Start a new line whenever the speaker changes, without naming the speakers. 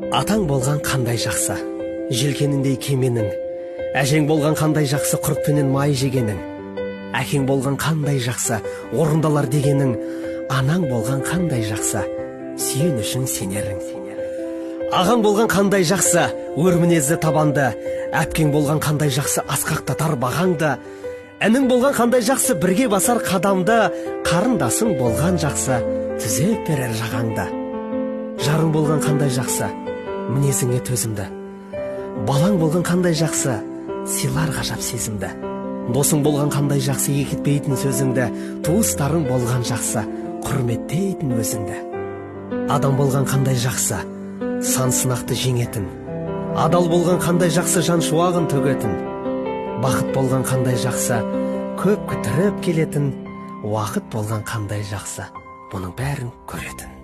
Атаң болған қандай жақсы, желкеніндей кеменің. Әжең болған қандай жақсы, құртпенен май жегенің. Әкең болған қандай жақсы, орындалар дегенің. Анаң болған қандай жақсы, сүйенішің, сенерің. Ағаң болған қандай жақсы, өр мінезді, табанды. Әпкең болған қандай жақсы, асқақтатар бағаңды. Інің болған қандай жақсы, бірге басар қадамды. Қарындасың болған жақсы, түзеп берер жағаңды. Жарың болған қандай жақсы, мінезіңе төзімді. Балаң болған қандай жақсы, сыйлар ғажап сезімді. Досың болған қандай жақсы, екі етпейтін сөзіңді. Туыстарың болған жақсы, құрметтейтін өзіңді. Адам болған қандай жақсы, сан сынақты жеңетін. Адал болған қандай жақсы, жан шуағын төгетін. Бақыт болған қандай жақсы, көп күтіріп келетін. Уақыт болған қандай жақсы, бұның бәрін көретін.